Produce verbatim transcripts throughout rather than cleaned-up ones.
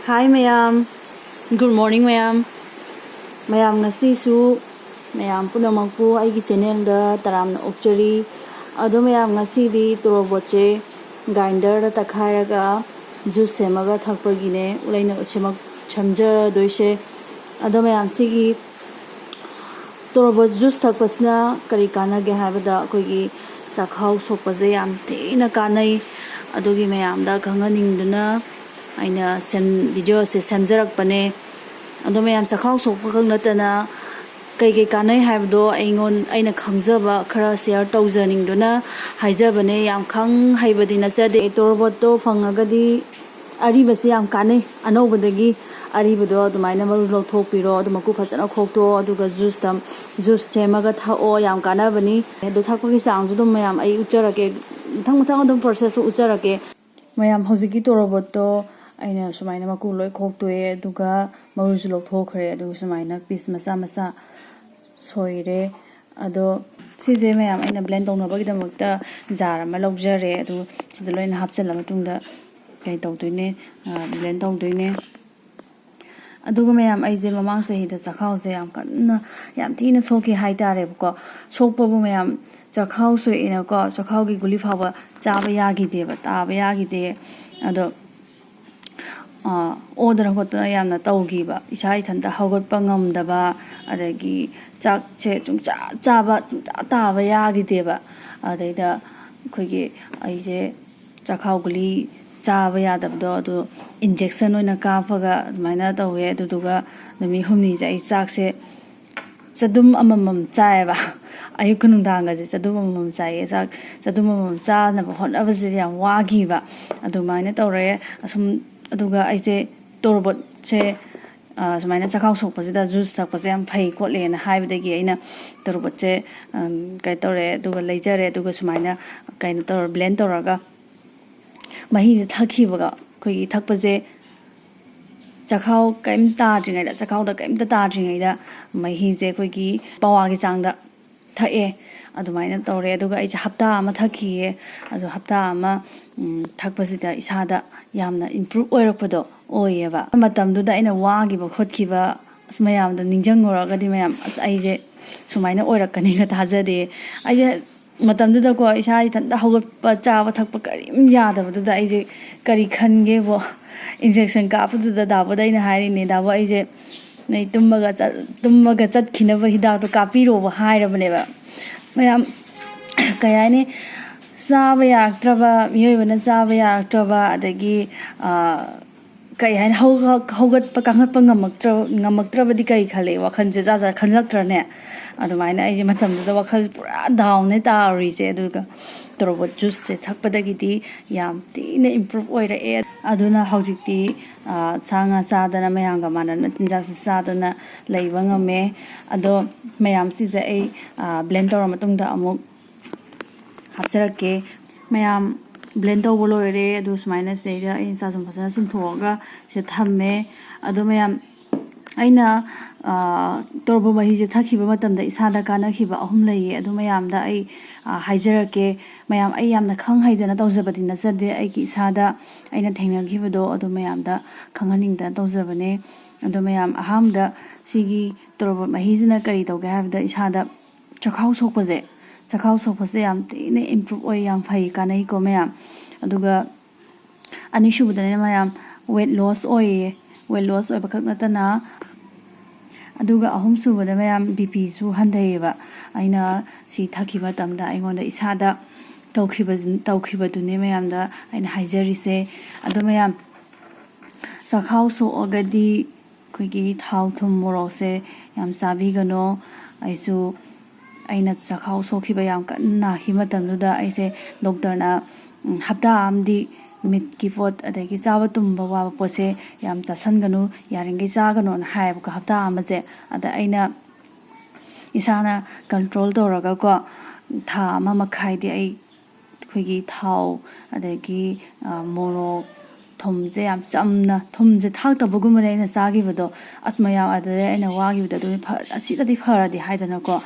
Hi ꯃꯌꯥꯝ, good morning ꯃꯌꯥꯝ꯫ ꯃꯌꯥꯝ ꯉꯁꯤꯁꯨ ꯃꯌꯥꯝ ꯄꯨꯝꯅꯃꯛꯄꯨ ꯑꯩꯒꯤ channelꯗ ꯇꯔꯥꯝꯅ ꯑꯣꯛꯆꯔꯤ꯫ ꯑꯗꯣ ꯃꯌꯥꯝ ꯉꯁꯤꯗꯤ ꯇꯣꯔꯣꯕꯣꯠꯁꯦ grinderꯗ ꯇꯛꯈꯥꯏꯔꯒ juice ꯁꯦꯝꯃꯒ ꯊꯛꯄꯒꯤꯅꯦ ꯑꯩꯅ ꯁꯦꯝꯃꯛ-, ꯁꯦꯝꯖꯗꯣꯏꯁꯦ꯫ ꯑꯗꯣ ꯃꯌꯥꯝ ꯁꯤꯒꯤ ꯇꯣꯔꯣꯕꯣꯠ juice ꯊꯛꯄꯁꯤꯅ ꯀꯔꯤ ꯀꯥꯟꯅꯒꯦ ꯍꯥꯏꯕꯗ ꯑꯩꯈꯣꯏꯒꯤ ꯆꯥꯛꯈꯥꯎ ꯁꯣꯛꯄꯁꯦ ꯌꯥꯝ ꯊꯤꯅ ꯀꯥꯟꯅꯩ꯫ ꯑꯗꯨꯒꯤ ꯃꯌꯥꯝꯗ ꯈꯪꯍꯟꯅꯤꯡꯗꯨꯅ ꯑꯩꯅ ꯁꯦꯝ-, videoꯁꯦ ꯁꯦꯝꯖꯔꯛꯄꯅꯦ꯫ ꯑꯗꯣ ꯃꯌꯥꯝ ꯆꯥꯛꯈꯥꯎ ꯁꯣꯛꯄ ꯈꯛ ꯅꯠꯇꯅ ꯀꯩ ꯀꯩ ꯀꯥꯟꯅꯩ ꯍꯥꯏꯕꯗꯣ ꯑꯩꯉꯣꯟ-, ꯑꯩꯅ ꯈꯪꯖꯕ ꯈꯔ share ꯇꯧꯖꯅꯤꯡꯗꯨꯅ ꯍꯥꯏꯖꯕꯅꯦ꯫ ꯌꯥꯝ ꯈꯪ ꯍꯩꯕꯗꯤ ꯅꯠꯆꯗꯦ꯫ ꯇꯣꯔꯣꯕꯣꯠꯇꯣ ꯐꯪꯉꯒꯗꯤ ꯑꯔꯤꯕꯁꯤ ꯌꯥꯝ ꯀꯥꯟꯅꯩ꯫ ꯑꯅꯧꯕꯗꯒꯤ ꯑꯔꯤꯕꯗꯣ ꯑꯗꯨꯃꯥꯏꯅ ꯃꯔꯨ ꯂꯧꯊꯣꯛꯄꯤꯔꯣ, ꯑꯗꯨ ꯃꯀꯨ ꯐꯖꯅ ꯈꯣꯛꯇꯣꯛꯑꯣ, ꯑꯗꯨꯒ juiceꯇ, juice ꯁꯦꯝꯃꯒ ꯊꯛꯑꯣ, ꯌꯥꯝ ꯀꯥꯟꯅꯕꯅꯤ꯫ ꯑꯗꯨ ꯊꯛꯄꯒꯤ ꯆꯥꯡꯁꯨ ꯑꯗꯨꯝ ꯃꯌꯥꯝ ꯑꯩ ꯎꯠꯆꯔꯛꯀꯦ, ꯃꯊꯪ ꯃꯊꯪ ꯑꯗꯨꯝ processꯇꯨ ꯎꯠꯆꯔꯛꯀꯦ꯫ ꯃꯌꯥꯝ ꯍꯧꯖꯤꯛꯀꯤ ꯇꯣꯔꯣꯕꯣꯠꯇꯣ ꯑꯩꯅ ꯁꯨꯃꯥꯏꯅ ꯃꯀꯨ ꯂꯣꯏ ꯈꯣꯛꯇꯣꯛꯑꯦ, ꯑꯗꯨꯒ ꯃꯔꯨꯁꯨ ꯂꯧꯊꯣꯛꯈ꯭ꯔꯦ, ꯑꯗꯨꯒ ꯁꯨꯃꯥꯏꯅ piece ꯃꯆꯥ ꯃꯆꯥ ꯁꯣꯏꯔꯦ꯫ ꯑꯗꯣ ꯁꯤꯁꯦ ꯃꯌꯥꯝ ꯑꯩꯅ blend ꯇꯧꯅꯕꯒꯤꯗꯃꯛꯇ jar ꯑꯃ ꯂꯧꯖꯔꯦ꯫ ꯑꯗꯨ ꯁꯤꯗ ꯂꯣꯏꯅ ꯍꯥꯞꯆꯤꯜꯂ ꯃꯇꯨꯡꯗ ꯀꯩ ꯇꯧꯗꯣꯏꯅꯦ, blend ꯇꯧꯗꯣꯏꯅꯦ꯫ ꯑꯗꯨꯒ ꯃꯌꯥꯝ ꯑꯩꯁꯦ ꯃꯃꯥꯡ ꯆꯍꯤꯗ ꯆꯥꯛꯈꯥꯎꯁꯦ ꯌꯥꯝ ꯀꯟꯅ, ꯌꯥꯝ ꯊꯤꯅ ꯁꯣꯛꯈꯤ ꯍꯥꯏꯇꯥꯔꯦꯕꯀꯣ꯫ ꯁꯣꯛꯄꯕꯨ ꯃꯌꯥꯝ ꯆꯥꯛꯈꯥꯎ ꯁꯣꯛꯑꯦꯅꯀꯣ, ꯆꯥꯛꯈꯥꯎꯒꯤ ꯒꯨꯂꯤ ꯐꯥꯎꯕ ꯆꯥꯕ ꯌꯥꯈꯤꯗꯦꯕ, ꯇꯥꯕ ꯌꯥꯈꯤꯗꯦ꯫ ꯑꯗꯣ ꯑꯣꯗꯅ ꯈꯣꯠꯇꯅ ꯌꯥꯝꯅ ꯇꯧꯈꯤꯕ, ꯏꯁꯥ ꯏꯊꯟꯇ ꯍꯧꯒꯠꯄ ꯉꯝꯗꯕ, ꯑꯗꯒꯤ ꯆꯥꯛꯁꯦ ꯁꯨꯡꯆꯥ ꯆꯥꯕ, ꯁꯨꯡꯆꯥ ꯇꯥꯕ ꯌꯥꯈꯤꯗꯦꯕ꯫ ꯑꯗꯩꯗ ꯑꯩꯈꯣꯏꯒꯤ, ꯑꯩꯁꯦ ꯆꯥꯛꯈꯥꯎ ꯒꯨꯂꯤ ꯆꯥꯕ ꯌꯥꯗꯕꯗꯣ, ꯑꯗꯨ injection ꯑꯣꯏꯅ ꯀꯥꯞꯄꯒ ꯑꯗꯨꯃꯥꯏꯅ ꯇꯧꯋꯦ꯫ ꯑꯗꯨꯗꯨꯒ ꯅꯨꯃꯤꯠ ꯍꯨꯝꯅꯤꯁꯦ ꯑꯩ ꯆꯥꯛꯁꯦ ꯆꯗꯨꯝ ꯑꯃꯃꯝ ꯆꯥꯏꯌꯦꯕ꯫ ꯑꯌꯨꯛꯀ ꯅꯨꯡꯗꯥꯡꯒꯁꯦ ꯆꯗꯨꯝ ꯑꯃꯃꯝ ꯆꯥꯏꯌꯦ꯫ ꯆꯥꯛ ꯆꯗꯨꯝ ꯑꯃꯃꯝ ꯆꯥꯅꯕ ꯍꯣꯠꯅꯕꯁꯦ ꯌꯥꯝ ꯋꯥꯈꯤꯕ꯫ ꯑꯗꯨꯃꯥꯏꯅ ꯇꯧꯔꯦ꯫ ꯑꯁꯨꯝ, ꯑꯗꯨꯒ ꯑꯩꯁꯦ ꯇꯣꯔꯕꯣꯠꯁꯦ, ꯑ, ꯁꯨꯃꯥꯏꯅ ꯆꯥꯛꯈꯥꯎ ꯁꯣꯛꯄꯁꯤꯗ juice ꯊꯛꯄꯁꯦ ꯌꯥꯝ ꯐꯩ ꯈꯣꯠꯂꯦꯅ ꯍꯥꯏꯕꯗꯒꯤ ꯑꯩꯅ ꯇꯣꯔꯕꯣꯠꯁꯦ, ꯑꯝ, ꯀꯩꯅꯣ ꯇꯧꯔꯦ, ꯑꯗꯨꯒ ꯂꯩꯖꯔꯦ, ꯑꯗꯨꯒ ꯁꯨꯃꯥꯏꯅ ꯀꯩꯅꯣ ꯇꯧꯔ blend ꯇꯧꯔꯒ ꯃꯍꯤꯁꯦ ꯊꯛꯈꯤꯕꯒ, ꯑꯩꯈꯣꯏꯒꯤ ꯊꯛꯄꯁꯦ ꯆꯥꯛꯈꯥꯎ ꯀꯔꯤꯝ ꯇꯥꯗ꯭ꯔꯤꯉꯩꯗ, ꯆꯥꯛꯈꯥꯎꯗ ꯀꯔꯤꯝꯇ ꯇꯥꯗ꯭ꯔꯤꯉꯩꯗ ꯃꯍꯤꯁꯦ ꯑꯩꯈꯣꯏꯒꯤ ꯄꯋꯥꯒꯤ ꯆꯥꯡꯗ ꯊꯛꯑꯦ꯫ ꯑꯗꯨꯃꯥꯏꯅ ꯇꯧꯔꯦ꯫ ꯑꯗꯨꯒ ꯑꯩꯁꯦ ꯍꯞꯇꯥ ꯑꯃ ꯊꯛꯈꯤꯌꯦ꯫ ꯑꯗꯣ ꯍꯞꯇꯥ ꯑꯃ ꯎꯝ, ꯊꯛꯄꯁꯤꯗ ꯏꯁꯥꯗ ꯌꯥꯝꯅ improve ꯑꯣꯏꯔꯛꯄꯗꯣ ꯑꯣꯏꯌꯦꯕ꯫ ꯃꯇꯝꯗꯨꯗ ꯑꯩꯅ ꯋꯥꯈꯤꯕ ꯈꯣꯠꯈꯤꯕ, ꯑꯁ, ꯃꯌꯥꯝꯗꯣ ꯅꯤꯡꯁꯤꯡꯉꯨꯔꯒꯗꯤ, ꯃꯌꯥꯝ, ꯑꯁ, ꯑꯩꯁꯦ ꯁꯨꯃꯥꯏꯅ ꯑꯣꯏꯔꯛꯀꯅꯤꯒ ꯊꯥꯖꯗꯦ꯫ ꯑꯩꯁꯦ ꯃꯇꯝꯗꯨꯗꯀꯣ, ꯏꯁꯥ ꯏꯊꯟꯇ ꯍꯧꯒꯠꯄ, ꯆꯥꯕ ꯊꯛꯄ ꯀꯔꯤꯝ ꯌꯥꯗꯕꯗꯨꯗ ꯑꯩꯁꯦ ꯀꯔꯤ ꯈꯟꯒꯦꯕꯣ? Injection ꯀꯥꯞꯄꯗꯨꯗ ꯗꯥꯕꯣꯗ ꯑꯩꯅ ꯍꯥꯏꯔꯤꯅꯦ, "ꯗꯥꯕꯣ, ꯑꯩꯁꯦ ꯅꯣꯏ ꯇꯨꯝꯃꯒ ꯆꯠ-, ꯇꯨꯝꯃꯒ ꯆꯠꯈꯤꯅꯕ ꯍꯤꯗꯥꯛꯇꯣ ꯀꯥꯞꯄꯤꯔꯣꯕ" ꯍꯥꯏꯔꯕꯅꯦꯕ꯫ ꯃꯌꯥꯝ, ꯀꯩ ꯍꯥꯏꯅꯤ, ꯆꯥꯕ ꯌꯥꯔꯛꯇ꯭ꯔꯕ, ꯃꯤꯑꯣꯏꯕꯅ ꯆꯥꯕ ꯌꯥꯔꯛꯇ꯭ꯔꯕ, ꯑꯗꯒꯤ, ꯑꯥ, ꯀꯩ ꯍꯥꯏꯅꯤ, ꯍꯧꯒ-, ꯍꯧꯒꯠꯄ ꯀꯥꯡꯈꯠꯄ ꯉꯝꯃꯛꯇ꯭ꯔ-, ꯉꯝꯃꯛꯇ꯭ꯔꯕꯗꯤ ꯀꯔꯤ ꯈꯜꯂꯦ? ꯋꯥꯈꯜꯁꯦ ꯖꯥꯠ ꯖꯥꯠ ꯈꯜꯂꯛꯇ꯭ꯔꯅꯦ? ꯑꯗꯨꯃꯥꯏꯅ ꯑꯩꯁꯦ ꯃꯇꯝꯗꯨꯗ ꯋꯥꯈꯜ ꯄꯨꯔꯥ downꯅꯦ ꯇꯥꯔꯨꯔꯤꯁꯦ꯫ ꯑꯗꯨꯒ ꯇꯣꯔꯣꯕꯣꯠ juiceꯁꯦ ꯊꯛꯄꯗꯒꯤꯗꯤ ꯌꯥꯝ ꯊꯤꯅ improve ꯑꯣꯏꯔꯛꯑꯦ꯫ ꯑꯗꯨꯅ ꯍꯧꯖꯤꯛꯇꯤ, ꯑ, ꯁꯥ ꯉꯥ ꯆꯥꯗꯅ, ꯃꯌꯥꯝꯒ ꯃꯥꯟꯅꯅ ꯆꯤꯟꯖꯥꯛꯁꯦ ꯆꯥꯗꯅ ꯂꯩꯕ ꯉꯝꯃꯦ꯫ ꯑꯗꯣ ꯃꯌꯥꯝꯁꯤꯁꯦ ꯑꯩ, ꯑ, blend ꯇꯧꯔ ꯃꯇꯨꯡꯗ ꯑꯃꯨꯛ ꯍꯥꯞꯆꯔꯛꯀꯦ꯫ ꯃꯌꯥꯝ, blend ꯇꯧꯕ ꯂꯣꯏꯔꯦ꯫ ꯑꯗꯨ ꯁꯨꯃꯥꯏꯅ ꯁꯤꯗꯩꯗ ꯑꯩꯅ ꯆꯥ ꯁꯨꯝ ꯐꯖꯅ ꯁꯨꯝꯊꯣꯛꯑꯒ ꯁꯤꯗ ꯊꯝꯃꯦ꯫ ꯑꯗꯣ ꯃꯌꯥꯝ, ꯑꯩꯅ, ꯑ, ꯇꯣꯔꯣꯕꯣꯠ ꯃꯍꯤꯁꯦ ꯊꯛꯈꯤꯕ ꯃꯇꯝꯗ ꯏꯁꯥꯗ ꯀꯥꯟꯅꯈꯤꯕ ꯑꯍꯨꯝ ꯂꯩꯌꯦ꯫ ꯑꯗꯨ ꯃꯌꯥꯝꯗ ꯑꯩ, ꯑ, ꯍꯥꯏꯖꯔꯛꯀꯦ꯫ ꯃꯌꯥꯝ, ꯑꯩ ꯌꯥꯝꯅ ꯈꯪ ꯍꯩꯗꯅ ꯇꯧꯖꯕꯗꯤ ꯅꯠꯆꯗꯦ꯫ ꯑꯩꯒꯤ ꯏꯁꯥꯗ ꯑꯩꯅ ꯊꯦꯡꯅꯈꯤꯕꯗꯣ ꯑꯗꯨ ꯃꯌꯥꯝꯗ ꯈꯪꯍꯟꯅꯤꯡꯗꯅ ꯇꯧꯖꯕꯅꯦ꯫ ꯑꯗꯣ ꯃꯌꯥꯝ, ꯑꯍꯥꯟꯕꯗ ꯁꯤꯒꯤ ꯇꯣꯔꯣꯕꯣꯠ ꯃꯍꯤꯁꯤꯅ ꯀꯔꯤ ꯇꯧꯒꯦ ꯍꯥꯏꯕꯗ, ꯏꯁꯥꯗ ꯆꯈꯥꯎ ꯁꯣꯛꯄꯁꯦ, ꯆꯈꯥꯎ ꯁꯣꯛꯄꯁꯦ ꯌꯥꯝ ꯊꯤꯅ improve ꯑꯣꯏ, ꯌꯥꯝ ꯐꯩ, ꯀꯥꯟꯅꯩꯀꯣ ꯃꯌꯥꯝ꯫ ꯑꯗꯨꯒ ꯑꯅꯤꯁꯨꯕꯗꯅ ꯃꯌꯥꯝ weight loss ꯑꯣꯏꯌꯦ꯫ Weight loss ꯑꯣꯏꯕꯈꯛ ꯅꯠꯇꯅ, ꯑꯗꯨꯒ ꯑꯍꯨꯝꯁꯨꯕꯗ ꯃꯌꯥꯝ B Pꯁꯨ ꯍꯟꯊꯩꯌꯦꯕ꯫ ꯑꯩꯅ ꯁꯤ ꯊꯛꯈꯤꯕ ꯃꯇꯝꯗ ꯑꯩꯉꯣꯟꯗ ꯏꯁꯥꯗ ꯇꯧꯈꯤꯕ, ꯇꯧꯈꯤꯕꯗꯨꯅꯦ ꯃꯌꯥꯝꯗ ꯑꯩꯅ ꯍꯥꯏꯖꯔꯤꯁꯦ꯫ ꯑꯗꯣ ꯃꯌꯥꯝ, ꯆꯈꯥꯎ ꯁꯣꯛꯑꯒꯗꯤ ꯑꯩꯈꯣꯏꯒꯤ ꯊꯥꯎ ꯊꯨꯝ ꯃꯣꯔꯣꯛꯁꯦ ꯌꯥꯝ ꯆꯥꯕꯤꯒꯅꯣ꯫ ꯑꯩꯁꯨ, ꯑꯩꯅ ꯆꯈꯥꯎ ꯁꯣꯛꯈꯤꯕ ꯌꯥꯝ ꯀꯟꯅ ꯅꯥꯈꯤꯕ ꯃꯇꯝꯗꯨꯗ ꯑꯩꯁꯦ doctorꯅ, ꯎꯝ, ꯍꯞꯇꯥ ꯑꯃꯗꯤ ꯃꯤꯠꯀꯤ ꯄꯣꯠ ꯑꯗꯒꯤ ꯆꯥꯕ ꯇꯨꯝꯕ ꯋꯥꯕ ꯄꯣꯠꯁꯦ ꯌꯥꯝ ꯆꯥꯁꯟꯒꯅꯨ, ꯌꯥꯔꯤꯈꯩ ꯆꯥꯒꯅꯣꯅ ꯍꯥꯏꯌꯦꯕꯀꯣ, ꯍꯞꯇꯥ ꯑꯃꯁꯦ꯫ ꯑꯗ ꯑꯩꯅ ꯏꯁꯥꯅ control ꯇꯧꯔꯒꯀꯣ, ꯊꯥ ꯑꯃ ꯃꯈꯥꯏꯗꯤ ꯑꯩ ꯑꯩꯈꯣꯏꯒꯤ ꯊꯥꯎ, ꯑꯗꯒꯤ, ꯑ, ꯃꯣꯔꯣꯛ, ꯊꯨꯝꯁꯦ ꯌꯥꯝ ꯆꯝꯅ, ꯊꯨꯝꯁꯦ ꯊꯥꯛꯇꯕꯒꯨꯝꯕꯅꯦ ꯑꯩꯅ ꯆꯥꯈꯤꯕꯗꯣ꯫ ꯑꯁ, ꯃꯌꯥꯝ ꯑꯗꯨꯗꯩ ꯑꯩꯅ ꯋꯥꯈꯤꯕꯗꯣ, ꯑꯗꯨ ꯐ-, ꯑꯁꯤꯗꯗꯤ ꯐꯔꯗꯤ ꯍꯥꯏꯗꯅꯀꯣ,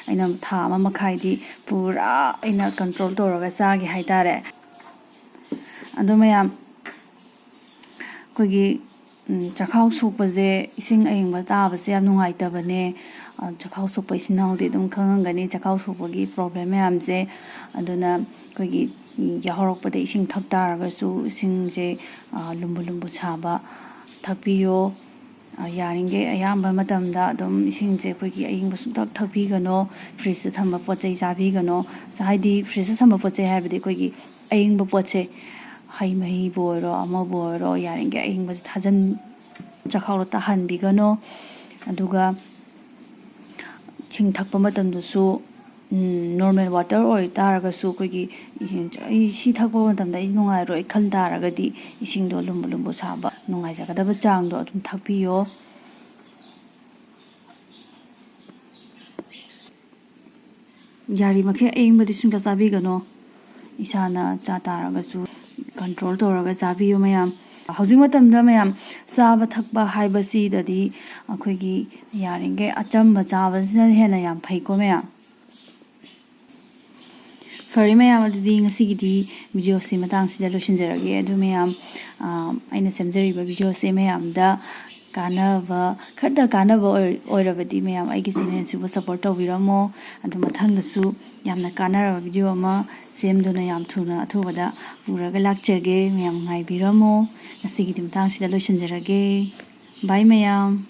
ꯑꯩꯅ ꯊꯥ ꯑꯃ ꯃꯈꯥꯏꯗꯤ ꯄꯨꯔꯥ ꯑꯩꯅ control ꯇꯧꯔꯒ ꯆꯥꯈꯤ ꯍꯥꯏꯇꯥꯔꯦ꯫ ꯑꯗꯣ ꯃꯌꯥꯝ, ꯑꯩꯈꯣꯏꯒꯤ ꯎꯝ, ꯆꯥꯛꯈꯥꯎ ꯁꯣꯛꯄꯁꯦ, ꯏꯁꯤꯡ ꯑꯏꯪꯕ ꯇꯥꯕꯁꯦ ꯌꯥꯝ ꯅꯨꯡꯉꯥꯏꯇꯕꯅꯦ꯫ ꯑ, ꯆꯥꯛꯈꯥꯎ ꯁꯣꯛꯄ ꯏꯆꯤꯟ ꯏꯅꯥꯎꯗꯤ ꯑꯗꯨꯝ ꯈꯪꯉꯝꯒꯅꯤ ꯆꯥꯛꯈꯥꯎ ꯁꯣꯛꯄꯒꯤ problem ꯃꯌꯥꯝꯁꯦ꯫ ꯑꯗꯨꯅ ꯑꯩꯈꯣꯏꯒꯤ, ꯎꯝ, ꯌꯥꯍꯧꯔꯛꯄꯗ ꯏꯁꯤꯡ ꯊꯛ ꯇꯥꯔꯒꯁꯨ ꯏꯁꯤꯡꯁꯦ, ꯑ, ꯂꯨꯝꯕꯨ ꯂꯨꯝꯕꯨ ꯁꯥꯕ ꯊꯛꯄꯤꯌꯣ꯫ ꯑ, ꯌꯥꯔꯤꯈꯩ ꯑꯌꯥꯝꯕ ꯃꯇꯝꯗ ꯑꯗꯨꯝ ꯏꯁꯤꯡꯁꯦ ꯑꯩꯈꯣꯏꯒꯤ ꯑꯏꯪꯕ ꯁꯨꯡꯊꯛ ꯊꯛꯄꯤꯒꯅꯣ, fridgeꯇ ꯊꯝꯕ ꯄꯣꯠ ꯆꯩ ꯆꯥꯕꯤꯒꯅꯣ꯫ ꯍꯥꯏꯗꯤ fridgeꯇ ꯊꯝꯕ ꯄꯣꯠ ꯆꯩ ꯍꯥꯏꯕꯗꯤ ꯑꯩꯈꯣꯏꯒꯤ ꯑꯏꯪꯕ ꯄꯣꯠꯁꯦ, ꯍꯩ ꯃꯍꯤꯕꯨ ꯑꯣꯏꯔꯣ, ꯑꯃꯕꯨ ꯑꯣꯏꯔꯣ, ꯌꯥꯔꯤꯈꯩ ꯑꯏꯪꯕꯁꯦ ꯊꯥꯖꯟ-, ꯆꯥꯛꯈꯥꯎꯗ ꯇꯥꯍꯟꯕꯤꯒꯅꯣ꯫ ꯑꯗꯨꯒ ꯏꯁꯤꯡ ꯊꯛꯄ ꯃꯇꯝꯗꯁꯨ, ꯎꯝ, normal water ꯑꯣꯏ ꯇꯥꯔꯒꯁꯨ, ꯑꯩꯈꯣꯏꯒꯤ ꯏꯁꯤꯡ, "ꯑꯩ ꯁꯤ ꯊꯛꯄ ꯃꯇꯝꯗ ꯑꯩ ꯅꯨꯡꯉꯥꯏꯔꯣꯏ" ꯈꯟ ꯇꯥꯔꯒꯗꯤ, ꯏꯁꯤꯡꯗꯣ ꯂꯨꯝꯕꯨ ꯂꯨꯝꯕꯨ ꯁꯥꯕ, ꯅꯨꯡꯉꯥꯏꯖꯒꯗꯕ ꯆꯥꯡꯗꯣ ꯑꯗꯨꯝ ꯊꯛꯄꯤꯌꯣ꯫ ꯌꯥꯔꯤꯃꯈꯩ ꯑꯏꯪꯕꯗꯤ ꯁꯨꯡꯆꯥ ꯆꯥꯕꯤꯒꯅꯣ꯫ ꯏꯁꯥꯅ ꯆꯥ ꯇꯥꯔꯒꯁꯨ control ꯇꯧꯔꯒ ꯆꯥꯕꯤꯌꯨ ꯃꯌꯥꯝ꯫ ꯍꯧꯖꯤꯛ ꯃꯇꯝꯗ ꯃꯌꯥꯝ, ꯆꯥꯕ ꯊꯛꯄ ꯍꯥꯏꯕꯁꯤꯗꯗꯤ ꯑꯩꯈꯣꯏꯒꯤ ꯌꯥꯔꯤꯈꯩ ꯑꯆꯝꯕ ꯆꯥꯕꯁꯤꯅ ꯍꯦꯟꯅ ꯌꯥꯝ ꯐꯩꯀꯣ ꯃꯌꯥꯝ꯫ ꯐꯔꯦ ꯃꯌꯥꯝ, ꯑꯗꯨꯗꯤ ꯉꯁꯤꯒꯤꯗꯤ videoꯁꯤ ꯃꯇꯥꯡꯁꯤꯗ ꯂꯣꯏꯁꯤꯟꯖꯔꯒꯦ꯫ ꯑꯗꯨ ꯃꯌꯥꯝ, ꯑ, ꯑꯩꯅ ꯁꯦꯝꯖꯔꯤꯕ videoꯁꯦ ꯃꯌꯥꯝꯗ ꯀꯥꯟꯅꯕ, ꯈꯔꯗ ꯀꯥꯟꯅꯕ ꯑꯣꯏ-, ꯑꯣꯏꯔꯕꯗꯤ ꯃꯌꯥꯝ ꯑꯩꯒꯤ channelꯁꯤꯕꯨ support ꯇꯧꯕꯤꯔꯝꯃꯣ꯫ ꯑꯗꯨ ꯃꯊꯪꯗꯁꯨ ꯌꯥꯝꯅ ꯀꯥꯟꯅꯔꯕ video ꯑꯃ ꯁꯦꯝꯗꯨꯅ ꯌꯥꯝ ꯊꯨꯅ ꯑꯊꯨꯕꯗ ꯄꯨꯔꯒ ꯂꯥꯛꯆꯒꯦ꯫ ꯃꯌꯥꯝ ꯉꯥꯏꯕꯤꯔꯝꯃꯣ꯫ ꯉꯁꯤꯒꯤꯗꯤ ꯃꯇꯥꯡꯁꯤꯗ ꯂꯣꯏꯁꯤꯟꯖꯔꯒꯦ꯫ Bye ꯃꯌꯥꯝ꯫